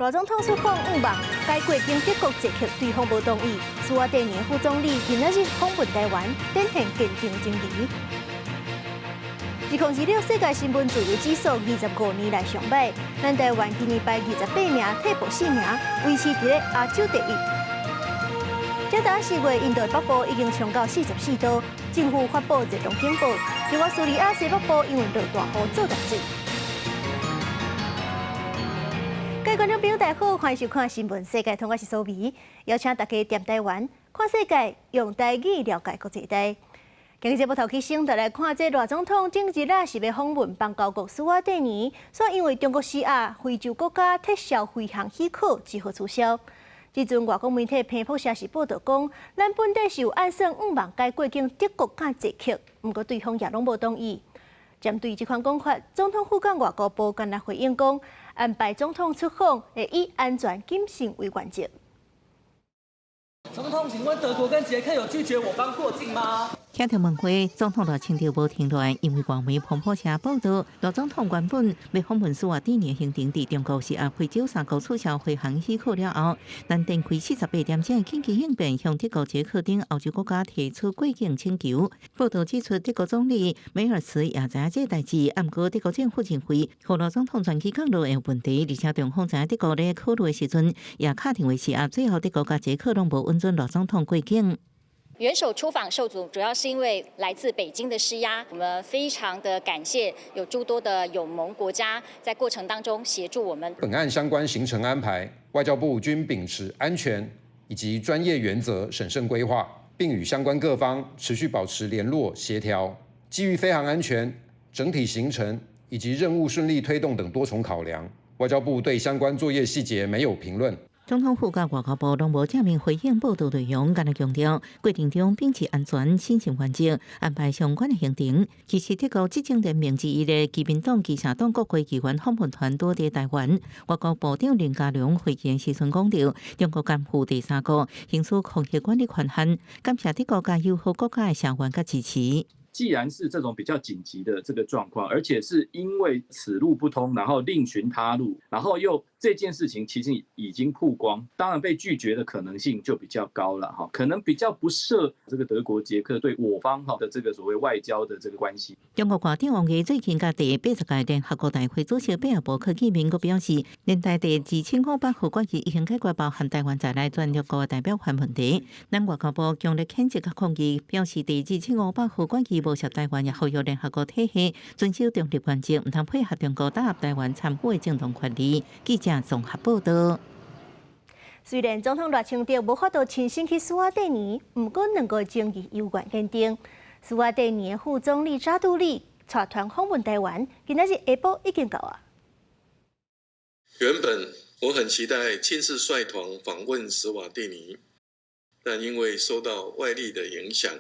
賴總統出訪向望解過境德國捷克對方無同意。斯瓦蒂尼副總理今仔日訪問台灣，展現堅定情誼。2026世界新聞自由指數25年來上䆀，咱台灣今年排28名，退步4名，維持佇咧亞洲第一。這當4月，印度北部已經衝到44度，政府發布熱浪警報。另外，敘利亞西北部因為落大雨做洪水。各位觀眾朋友，大家好，歡迎收看《新聞世界通》，我是蘇眉，邀請大家踮台灣看世界，用台語了解國際大。今日節目頭起先，就來看這賴總統頂日啊是欲訪問邦交國斯瓦蒂尼，煞因為中國施壓，非洲國家撤銷飛航許可，只好取消。這陣外國媒體彭博社是報道講，咱本底是有按算向望改過境德國佮捷克，毋過對方也攏無同意。針對這款講法，總統府佮外交部敢若回應講，安排總統出訪會以安全謹慎為原則。總統，請問德國跟捷克有拒絕我方過境嗎？聽著問話，總統賴清德無停落來，因為外媒彭博社報道，賴總統原本欲訪問斯瓦蒂尼行程，佇中國施壓非洲三國取消飛航許可了後，咱展開48點鐘的緊急應變，向德國、捷克等歐洲國家提出過境請求。報道指出，德國總理梅爾茨也知影這代誌，毋過德國政府認為，予賴總統專機降落會有問題，而且中方知影德國咧考慮的時陣，也敲電話施壓，最後德國佮捷克攏無允准賴總統過境。元首出訪受阻，主要是因為來自北京的施壓。我們非常的感謝有諸多的友盟國家在過程當中協助我們。本案相關行程安排，外交部均秉持安全以及專業原則審慎規劃，並與相關各方持續保持聯絡協調。基於飛航安全、整體行程以及任務順利推動等多重考量，外交部對相關作業細節沒有評論。總統府佮外交部攏無正面回應報道內容，干焦強調過程中秉持安全審慎原則安排相關的行程。其實德國執政聯盟之一的基民黨、基社黨國會議員訪問團拄佇台灣，外交部長林佳龍會見時陣講著，中國肩負第三國行使空域管理權限，感謝德國佮友好國家的聲援佮支持。既然是這種比較緊急的這個狀況，而且是因為此路不通，然後另尋他路，然後又這件事情其實已經曝光，當然被拒絕的可能性就比較高了哈，可能比較不涉這個德國捷克對我方哈的這個所謂外交的這個關係。中國外長王毅最近佮第80屆聯合國大會主席貝爾伯克見面，閣表示，聯大第2500號決議已經解決包含台灣在內全六國代表權問題。咱外交部強烈譴責佮抗議，表示第2500號決議無涉台灣，也呼籲聯合國體系遵守中立原則，毋通配合中國打壓台灣參與的正當權利。記者綜合報道。雖然總統賴清德無法度親身去斯瓦蒂尼，毋過兩國情誼猶原堅定。斯瓦蒂尼的副總理扎杜里帶團訪問台灣，今仔日下晡已經到啊。原本我很期待親自率團訪問史瓦蒂尼，但因為受到外力的影響，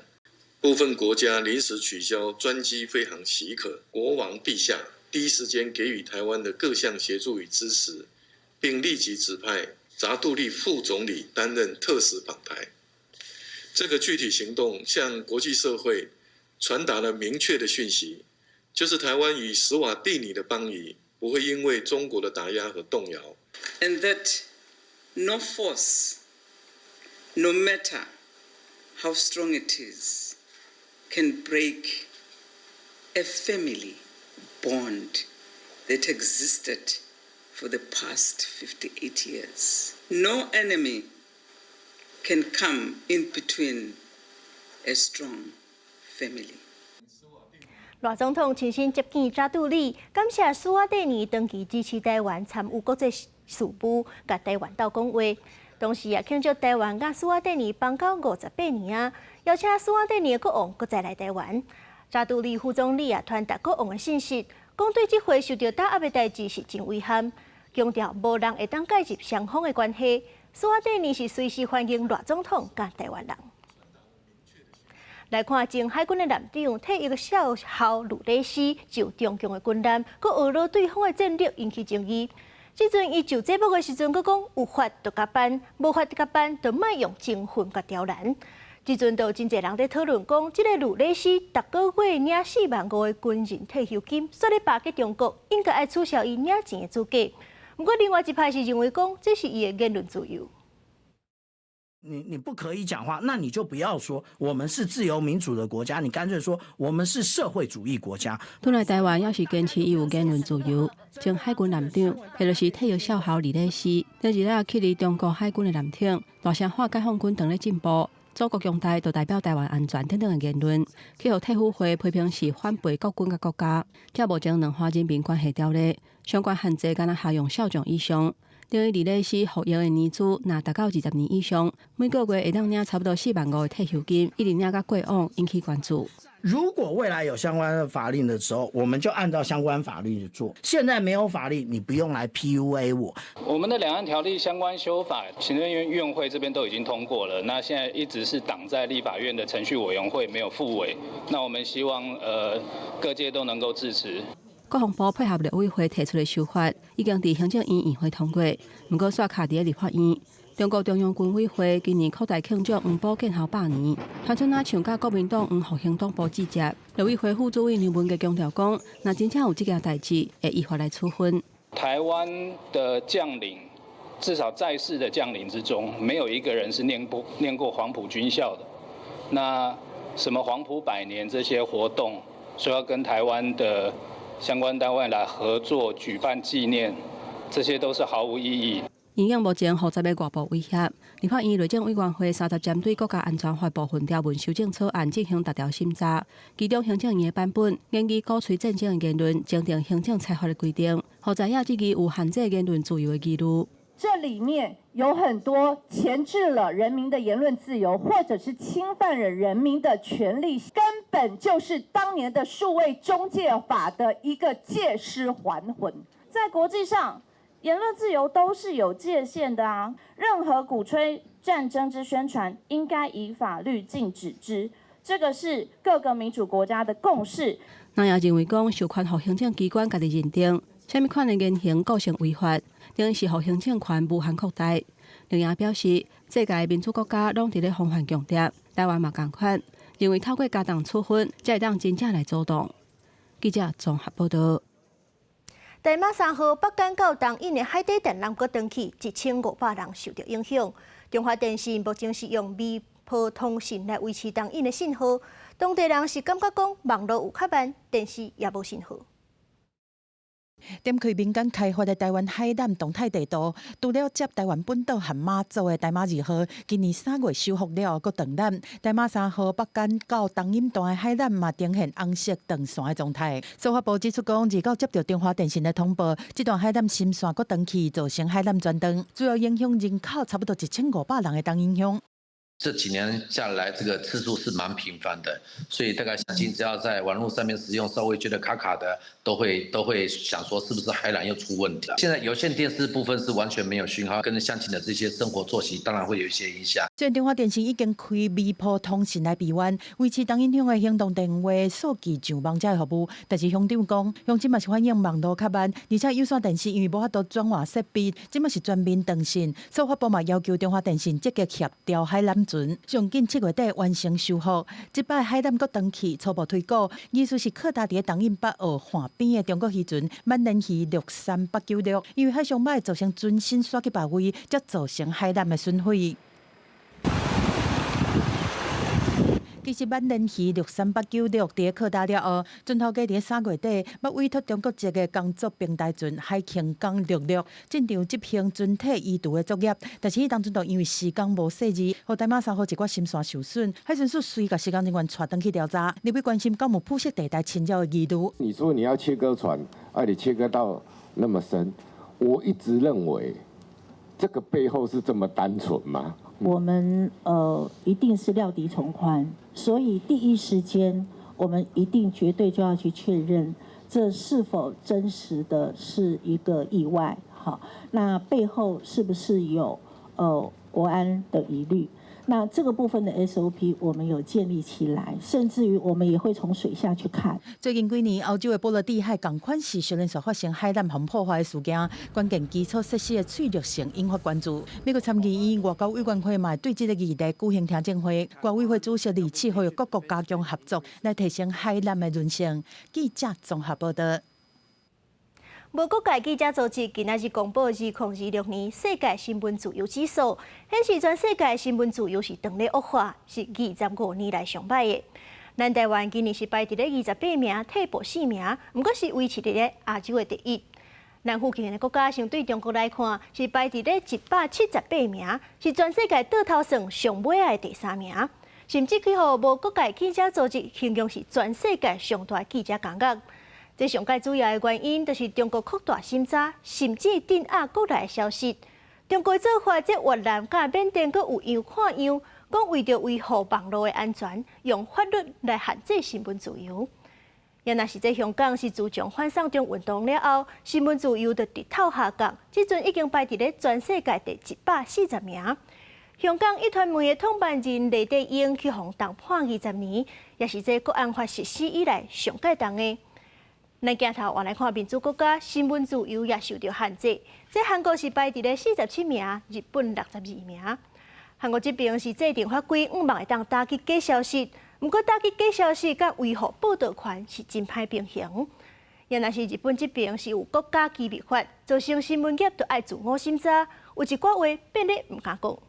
部分國家臨時取消專機飛航許可。國王陛下第一時間給予台灣的各項協助與支持，並立即指派扎杜利副總理擔任特使訪台。這個具體行動向國際社會傳達了明確的訊息，就是台灣與史瓦蒂尼的邦誼不會因為中國的打壓和動搖。 And that no force, no matter how strong it is, can break a family bond that existed for the past 58 years. No enemy can come in between a strong family. 賴總統親身接見扎杜里，感謝斯瓦蒂尼長期支持台灣參與國際事務，佮台灣鬥講話。同時也慶祝台灣佮斯瓦蒂尼邦交58年啊，邀請斯瓦蒂尼的國王閣再來台灣。扎杜里副總理也傳達國王的信息，講對這回受著打壓的代誌是真遺憾，強調無人會當介入雙方的關係。斯瓦蒂尼是隨時歡迎賴總統佮台灣人。來看前海軍的艦長退役少校呂禮詩就中共的軍艦，閣訛挼對方的戰略引起爭議。這陣伊上節目的時陣，閣講有法就共辦，無法就共辦，就莫用情份共刁難。這陣就有真濟人佇討論講，這個呂禮詩逐個月領4萬5的軍人退休金，煞咧巴結中國，應該愛取消伊領錢的資格。毋過另外一派是認為講，這是伊的言論自由。你不可以講話，那你就不要說我們是自由民主的國家，你乾脆說我們是社會主義國家。轉來台灣，猶是堅持伊有言論自由。前海軍艦長，彼就是退役少校李禮斯，這日仔去佇中國海軍的艦艇，大聲喊解放軍當咧進步，祖國強大就代表台灣安全等等的言論，去予退輔會批評是反背國軍佮國家。這目前兩岸人民關係條例相關限制，敢若適用少將以上。等於李禮斯服役的年資，若達到20年以上，每個月會當領差不多4萬5的退休金，一直領到過往，引起關注。如果未來有相關的法令的時候，我們就按照相關法律去做。現在沒有法律，你不用來 PUA 我。我們的兩岸條例相關修法，行政院院會這邊都已經通過了，那現在一直是擋在立法院的程序委員會沒有復委。那我們希望各界都能夠支持。國防部配合陸委會提出的修法，已經佇行政院院會通過，毋過煞卡佇咧立法院。中國中央軍委會今年擴大慶祝黃埔建校100年，傳出若像佮國民黨黃復興黨部指責。陸委會副主委梁文傑強調講，若真正有這件代誌，會依法來處分。台灣的將領，至少在世的將領之中，沒有一個人是念過黃埔軍校的。那什麼黃埔百年這些活動，說要跟台灣的相關單位來合作舉辦紀念，這些都是毫無意義。因應目前複雜的外部威脅，立法院內政委員會三十針對國家安全法部分條文修正草案進行逐條審查，其中行政院的版本研議鼓吹戰爭的言論，增訂行政裁罰的規定，予在野質疑有限制言論自由的疑慮。這裡面有很多鉗制了人民的言論自由，或者是侵犯了人民的權利，根本就是當年的數位中介法的一個借屍還魂。在國際上，言論自由都是有界限的啊！任何鼓吹戰爭之宣傳，應該以法律禁止之。這個是各個民主國家的共識。那也認為講，授權予行政機關家己認定，啥物款的言行構成違法，等於是予行政權無限擴大。另外表示，世界民主國家攏佇咧防範共諜，台灣嘛仝款，認為透過加重處分，才會當真正來阻擋。記者綜合報道。大馬3號北竿到東引的海底電纜閣斷去，1500人受著影響。中華電信目前是用微波通信來維持東引的信號，當地人是感覺講網路有較慢，電視也無信號。點開民間開發的台灣海纜動態地圖，除了接台灣本島和馬祖的台馬2號，今年3月修復了後，閣斷纜。台馬3號北竿到東引段的海纜嘛呈現紅色斷線的狀態。司法部指出講，29接著中華電信的通報，這段海纜芯線閣斷去，造成海纜全斷，主要影響人口差不多1500人的東引鄉。這幾年下來，這個次數是蠻頻繁的，所以大概相信只要在網絡上面使用，稍微覺得卡卡的，都會想說是不是海纜又出問題。現在有線電視部分是完全沒有訊號，跟鄉親的這些生活作息當然會有一些影響。雖然中華電信已經開微波通信來備援，維持東引鄉的行動電話、手機上網這个服務，但是鄉長講，鄉親嘛是反映網路較慢，而且有線電視因為無法度轉換設備，這馬是全面斷線。司法部嘛要求中華電信積極協調海纜船，上緊7月底完成修復。這擺海纜閣斷去，初步推估，意思是靠搭佇東引北澳岸邊的中國漁船挽鰱魚63896，因為海上擺造成船身徙去別位，才造成海纜的損毀。其實挽鰱魚63896佇咧靠搭了後，船頭家佇3月底，捌委託中國籍的工作平台船海興港66進場執行船體移除的作業，但是彼當陣就因為施工無細緻，予台馬3號一寡芯線受損，海巡署隨共施工人員帶轉去調查，立委關心敢有灰色地帶侵擾的疑慮。你說你要切割船，啊，你切割到那麼深，我一直認為這個背後是這麼單純嗎？我們一定是料敵從寬，所以第一時間我們一定絕對就要去確認，這是否真實的是一個意外？好，那背後是不是有國安的疑慮？那這個部分的 SOP 我們有建立起來，甚至於我們也會從水下去看。最近幾年，歐洲的波羅的海仝款是相連續發生海纜予破壞的事件，關鍵基礎設施的脆弱性引發關注。美國參議院外交委員會嘛對這個議題舉行聽證會，外委會主席李啟呼籲各國加強合作，來提升海纜的韌性。記者綜合報道。無國界記者組織今仔日公布2026年世界新聞自由指數，顯示全世界新聞自由是當咧惡化，是25年來上䆀的。咱台灣今年是排佇咧28名，退步四名，毋過是維持佇咧亞洲的第一。咱附近的國家，相對中國來看，是排佇咧178名，是全世界倒頭算上尾的第三名。甚至去予無國界記者組織形容是全世界上大記者監獄。這上蓋主要的原因，就是中國擴大審查，甚至鎮壓國內的消息。中國做法，這越南佮緬甸閣有樣看樣，講為著維護網路的安全，用法律來限制新聞自由。也若是這香港是自從反送中運動了後，新聞自由就直透下降，這陣已經排佇咧全世界第140名。香港壹傳媒的創辦人黎智英去予重判20年，也是這國安法實施以來上蓋重的。咱鏡頭換來看民主國家，新聞自由也受著限制。這韓國是排佇咧47名，日本62名。韓國這邊是制定法規，向望會當打擊假消息。毋過打擊假消息佮維護報導權是真歹平衡。也若是日本這邊是有國家機密法，造成新聞業都愛自我審查，有一寡話變得毋敢講。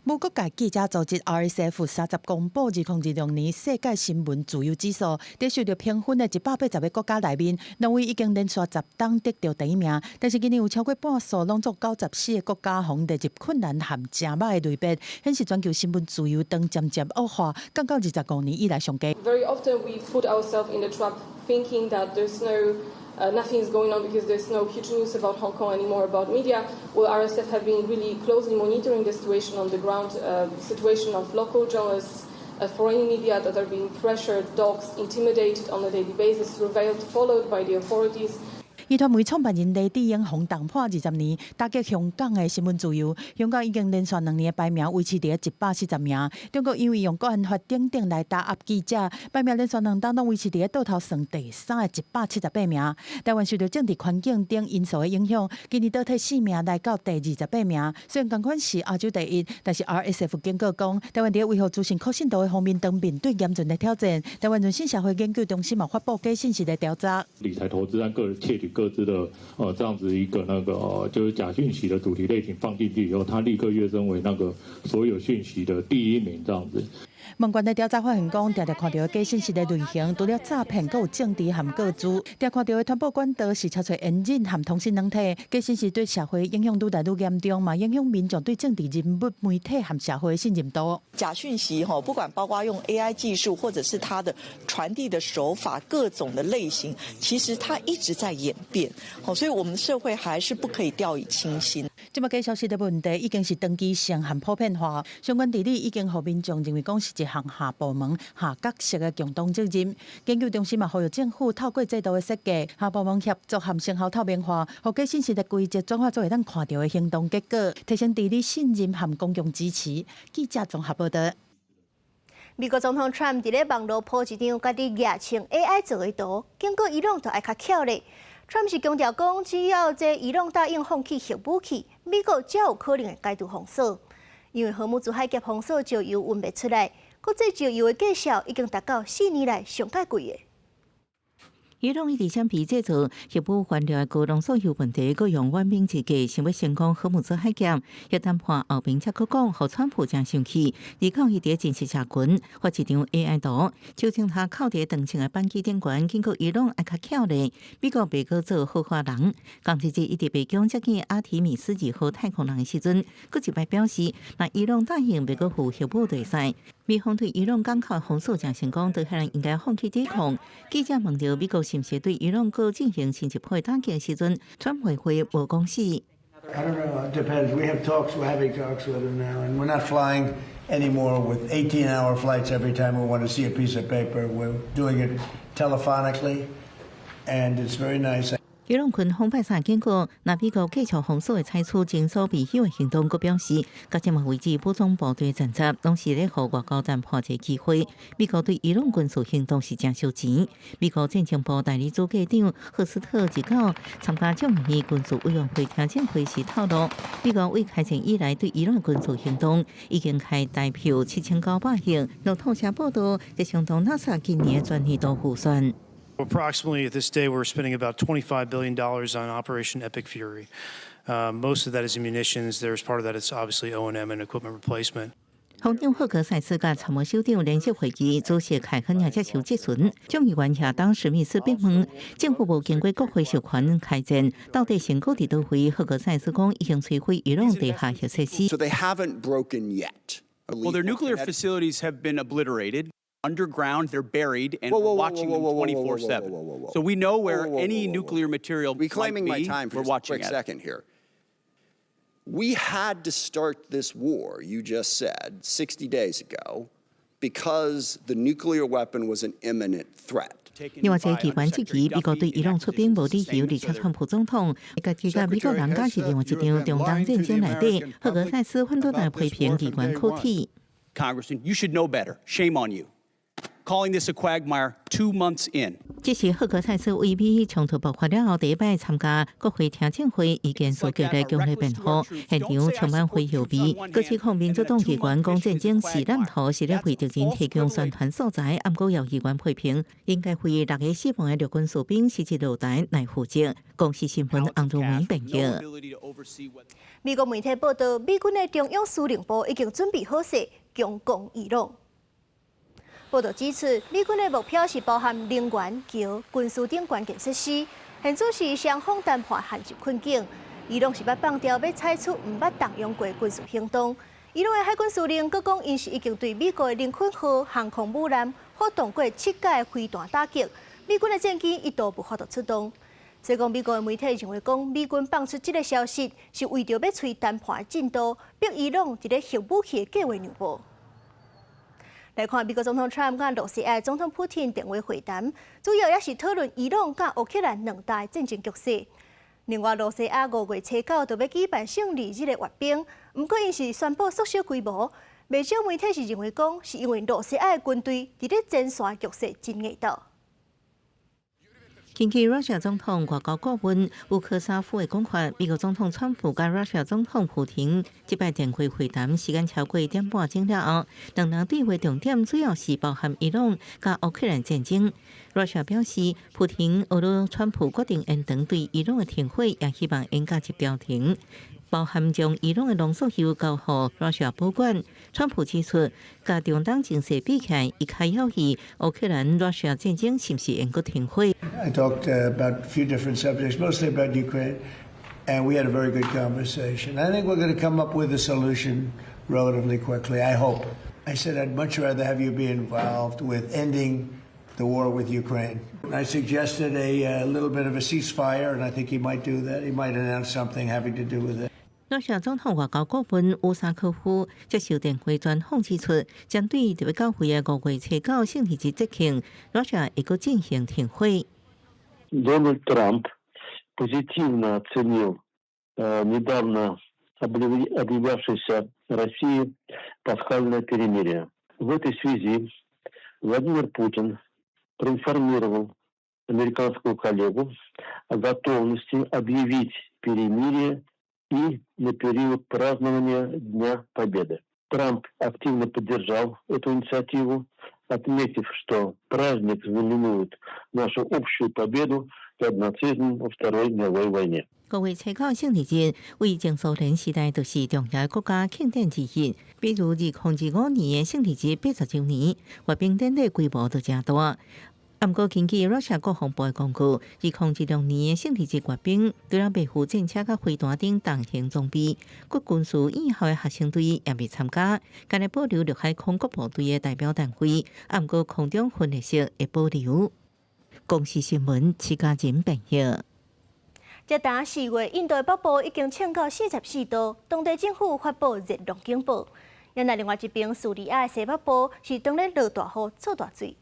無國界記者組織 RSF 30公布2026年世界新聞自由指數，佇受著評分的180個國家內面，挪威已經連續10冬得著第一名。但是今年有超過半數攏總94個國家，予列入困難和誠䆀的類別，顯示全球新聞自由當漸漸惡化，降到25年以來上低。 Very often we put ourselves in the trap thinking that there's no nothing is going on because there's no huge news about Hong Kong anymore about media. Well, RSF have been really closely monitoring the situation on the ground, situation of local journalists, foreign media that are being pressured, doxxed, intimidated on a daily basis, surveilled, followed by the authorities. 壹傳媒創辦人黎智英予重判20年，打擊香港的新聞自由。香港已經連續兩年的排名維持佇140名。中國因為用國安法等等來打壓記者，排名連續兩冬攏維持佇倒頭算第三的178名。台灣受著政治環境等因素的影響，今年倒退四名來到第28名。雖然仝款是亞洲第一，但是 RSF 警告講，台灣佇維護資訊可信度的方面，當面對嚴峻的挑戰。台灣潤信社會研究中心嘛發布假信息的調查。理財投資按個人竊取個資的，這樣子一個那個，就是假訊息的主題類型放進去以後，它立刻躍升為那個所有訊息的第一名，這樣子。問卷的調查發現講，常常看著假信息的類型，除了詐騙，閣有政治和個資。常看著的傳播管道是超濟言語和通訊軟體。假信息對社會影響愈來愈嚴重，嘛影響民眾對政治人物、媒體和社會的信任度。假訊息吼，不管包括用 AI 技術，或者是它的傳遞的手法，各種的類型，其實它一直在演變。好，所以我們社會還是不可以掉以輕心。這馬假消息的問題已經是長期性和普遍化，相關治理已經予民眾認為講是一項跨部門、跨角色的共同責任。研究中心嘛呼籲政府透過制度的設計、跨部門協作和成效透明化，予假信息的規則轉化做會當看著的行動結果，提升治理信任和公眾支持。記者綜合報導。美國總統 Trump 佇咧網路 po 一張家己蜈穿 AI 做的圖，警告伊朗就愛較巧咧。Trump 是強調講，只要這伊朗答應放棄核武器，美國才有可能會解除封鎖。因為荷姆茲海峽封鎖石油運袂出來，國際石油的價數已經達到4年來上蓋貴的。伊朗一直閃避製造核武原料的高濃縮鈾問題，閣用遠兵之計，想欲成功荷姆茲海峽，核談判後面才閣講，予川普誠生氣。二九伊佇真實社群發一張 AI 圖，手指頭扣佇長槍的扳機頂懸，警告伊朗愛較巧咧。美國袂閣做好花人。仝一日伊佇白宮接見阿提米斯二號太空人的時陣，閣一擺表示，若伊朗答應袂閣付核武就會使。美方對伊朗港口封鎖誠成功，德黑蘭應該放棄抵抗。記者問著美國是毋是對伊朗閣進行新一波打擊的時陣，川普回無講死。 I don't know. It depends. We have talks. We're having talks with them now, and we're not flying anymore with 18-hour flights every time we want to see a piece of paper. We're doing it telephonically, and it's very nice. 伊朗軍方拜三警告，若美國繼續封鎖會採取前所未有的行動，閣表示，到這馬為止，武裝部隊戰爭攏是咧予外交談判一個機會。美國對伊朗軍事行動是誠燒錢。美國戰情部代理主計長赫斯特日九參加眾議院軍事委員會聽證會時透露，美國為開戰以來對伊朗軍事行動已經開台票7900億。路透社報道，這相當 NASA 今年全年度預算。Approximately at this day, we're spending about $25 billion on Operation Epic Fury. Most of that is in munitions. There's part of that is obviously O&M and equipment replacement. 防長赫格賽斯佮參謀首長聯席會議主席凱亨也接受質詢，眾議員亞當史密斯逼問政府無經過國會授權開戰，到底成果佇佗位？赫格賽斯講已經摧毀伊朗地下核設施。 So they haven't broken yet. Well, their nuclear facilities have been obliterated. Underground, they're buried, and Whoa, whoa, we're whoa, watching whoa, them whoa, whoa, 24 whoa, 7. whoa, whoa, whoa. So we know where Whoa, whoa, whoa, any whoa, whoa. nuclear material might Reclaiming my be. time for We're just a watching quick it. second here. We had to start this war, you just said, 60 days ago, because the nuclear weapon was an imminent threat. 另外，一個議員質疑美國對伊朗出兵無理由，而且川普總統家己佮美國人加是另外一場中東戰爭內底，赫格賽斯反對來批評議員口齒。 Congressman, you should know better. Shame on you. Calling this a quagmire 2 months in. 這是赫格賽斯為美衝突爆發了後第一擺參加國會聽證會，意見訴求來強烈辯護，現場充滿火藥味。閣指控民主黨議員講戰爭是濫徒，是咧為敵人提供宣傳素材。毋過有議員批評，應該為六个死亡的陸軍士兵實際落台來負責。公視新聞洪如梅編譯。美國媒體報道，美軍的中央司令部已經準備好勢，強攻伊朗。報道指出，美軍的目標是包含能源、橋、軍事等關鍵設施，現主是雙方談判陷入困境。伊朗是捌放調欲採取毋捌動用過軍事行動。伊朗的海軍司令閣講，𪜶是已經對美國的林肯號航空母艦發動過七架飛彈打擊，美軍的戰機一度無法度出動。所以講，美國的媒體認為講，美軍放出這个消息是為著欲催談判進度，逼伊朗佇咧核武器的計畫讓步。來看美國總統川普佮羅西亞總統普廷電話會談，主要也是討論伊朗佮烏克蘭兩大戰爭局勢。另外，羅西亞5月初9就欲舉辦勝利日的閱兵，毋過𪜶是宣布縮小規模。袂少媒體是認為講，是因為羅西亞的軍隊佇咧前線局勢真硬鬥。根據 Russia 總統外交顧問烏克沙夫的講法，美國總統川普佮 Russia 總統普廷這擺電話會談時間超過一點半鐘了後，兩人對話重點主要是包含伊朗佮烏克蘭戰爭。Russia 表示，普廷俄羅川普決定延長對伊朗的停火，也希望延到一調停，包含將伊朗的濃縮鈾交予 Russia 保管。川普指出，佮中東情勢比起來，伊較猶豫烏克蘭 Russia 戰爭是毋是會閣停火。 I talked about a few different subjects, mostly about Ukraine, and we had a very good conversation. I think we're going to come up with a solution relatively quickly, I hope. I said I'd much rather have you be involved with ending the war with Ukraine. I suggested a little bit of a ceasefire, and I think he might do that. He might announce something having to do with it. 羅西亞總統外交顧問烏沙科夫接受電話專訪指出，針對特別教會的5月初9勝利日節慶，羅西亞會閣進行停火。 Дональд Трамп позитивно оценил недавно объявлявшееся Россией пасхальное перемирие. В этой связи Владимир Путин проинформировал американского коллегу о готовности объявить перемирие и на период празднования Дня Победы. Трамп активно поддержал эту инициативу, отметив, что праздник знаменует нашу общую победу над нацизмом во Второй мировой войне. 5月初9勝利日，為前蘇聯時代就是重要國家慶典之一。比如2025年的勝利日80週年，閱兵典禮規模都誠大。毋過根據 Russia 國防部的公告，2026年的勝利日閱兵，除了袂附戰車佮飛彈等重型裝備，閣軍事院校的學生隊也袂參加，干焦保留陸海空各部隊的代表單位，毋過空中分列式會保留。公視新聞，徐家仁編譯。這當4月，印度的北部已經衝到44度，當地政府發布熱浪警報。另外，另外一邊，敘利亞的西北部是當咧落大雨、做大水。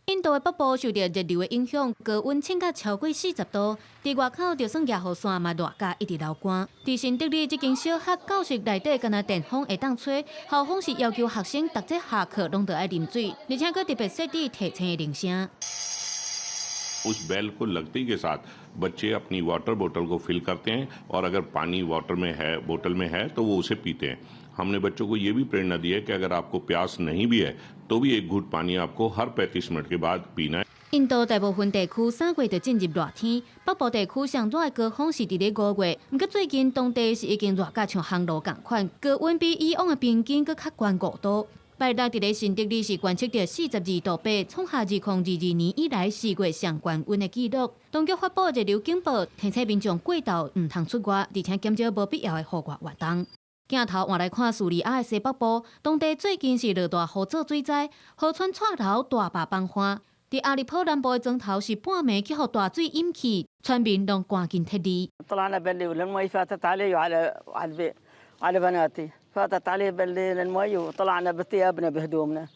印度的北部受著熱流的影響，高溫衝到超過40度，佇外口就算舉雨傘嘛熱甲一直流汗。佇新德里這間小學教室內底，干焦電風會當吹，校方是要求學生逐節下課攏著愛啉水，而且閣特別設置提醒的鈴聲。 उस बेल को लगते के साथ बच्चे अपनी वाटर बोतल को फिल करते हैं और अगर पानी वाटर में है, बोतल में है, तो वो उसे पीते हैं। हमने बच्चों को ये भी प्रेरणा दी है कि अगर आपको प्यास नहीं भी है तो भी एक घूंट पानी आपको हर 35 मिनट के बाद पीना है। 印度大部分地區3月就進入熱天，北部地區上熱的高峰是佇咧5月。毋過最近當地是已經熱甲像烘爐仝款，高溫比以往的平均閣較懸5度。拜六佇咧新德里是觀測著42.8度，創下2022年以來4月上懸溫的紀錄。當局發布熱流警報，提醒民眾過晝毋通出外，而且減少無必要的戶外活動。鏡頭換來看敘利亞的西北部，當地最近是落大雨做水災，河川掣流，大壩崩岸。佇阿勒頗南部的莊頭是半暝去予大水淹去，村民攏趕緊撤離。 طلعنا بالليل المي فاتت علي وعلى على البيت على بناتي فاتت علي بالليل المي وطلعنا بثيابنا بهدومنا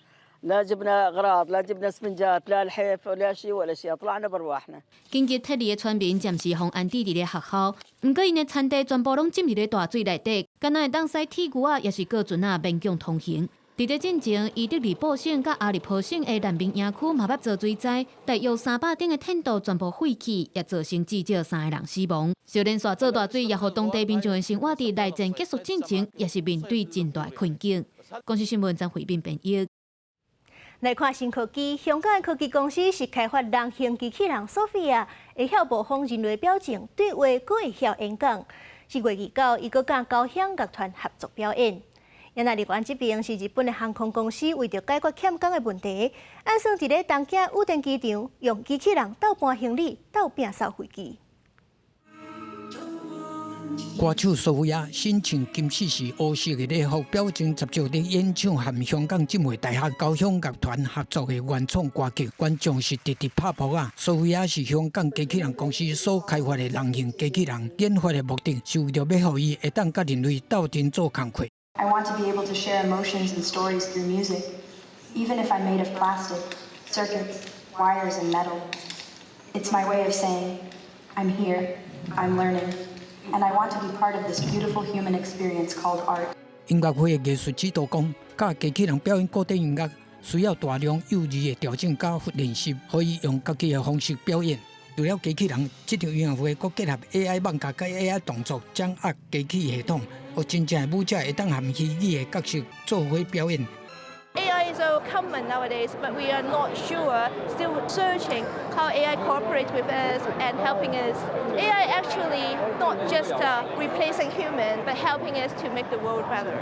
لا جبنا اغراض لا جبنا اسفنجات لا لحيف ولا شيء ولا شيء طلعنا برواحنا。緊急撤離的村民暫時予安置佇咧學校，毋過𪜶的田地全部攏浸佇咧大水內底，干焦會當駛鐵牛仔，抑是過船仔勉強通行。佇這進前，伊德利卜省佮阿勒頗省的難民營區嘛捌遭水災，大約300頂的テント全部廢去，也造成至少三個人死亡。小連續做大水，也予當地民眾的生活佇內戰結束進前，也是面對真大困境。公視新聞張惠敏編譯。來看新科技，香港的科技公司是開發人形機器人索菲亞，會曉模仿人類表情對話，閣會曉演講。4月29，伊閣佮交響樂團合作表演。啊，另外這邊是日本的航空公司，為著解決欠工的問題，按算佇咧東京羽田機場用機器人鬥搬行李、鬥摒掃飛機。歌手索菲亞身穿金絲絲烏色的禮服，表情集中佇演唱和香港浸會大學交響樂團合作的原創歌曲，觀眾是直直拍噗仔。索菲亞是香港機器人公司所開發的人形機器人，研發的目的是為著欲予伊會當佮人類鬥陣做工課。 I want to be able to share emotions and stories through music, even if I'm made of plastic, circuits, wires, and metal. It's my way of saying, I'm here, I'm learning, and I want to be part of this beautiful human experience called art. 音樂會的藝術指導講，佮機器人表演古典音樂需要大量幼稚的調整佮練習，予伊用家己的方式表演。除了機器人，這場音樂會閣結合 AI 網架佮 AI 動作掌握機器系統，予真正的舞者會當和虛擬的角色做伙表演。 AI is so common nowadays, but we are not sure, still searching how AI cooperates with us and helping us. AI actually not just replacing human, but helping us to make the world better.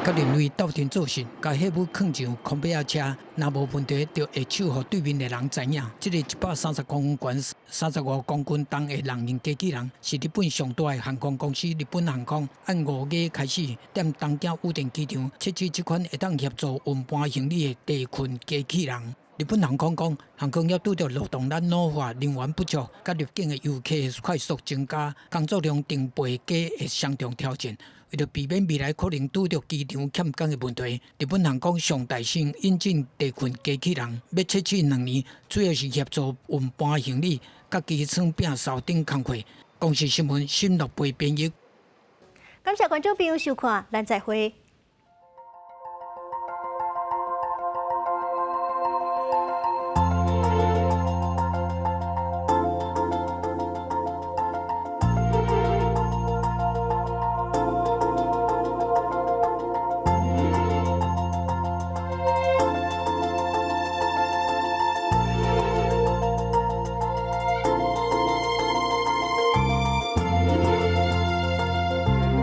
佮人類鬥陣做事，共貨物囥上空白仔車，若無問題，就會手予對面的人知影。這个130公分懸、35公斤重的人形機器人，是日本上大的航空公司日本航空，按5月開始，踮東京羽田機場測試這款會當協助運搬行李的地勤機器人。日本航空講，航空業拄著勞動力老化、人員不足，佮入境的遊客快速增加，工作量成倍加的雙重挑戰。為著避免未來可能拄著機場欠工的問題，日本航空上大先引進地勤機器人，欲測試2年，主要是協助運搬行李、佮機艙摒掃等工課。公視新聞新樂貝編譯。感謝觀眾朋友收看，咱再會。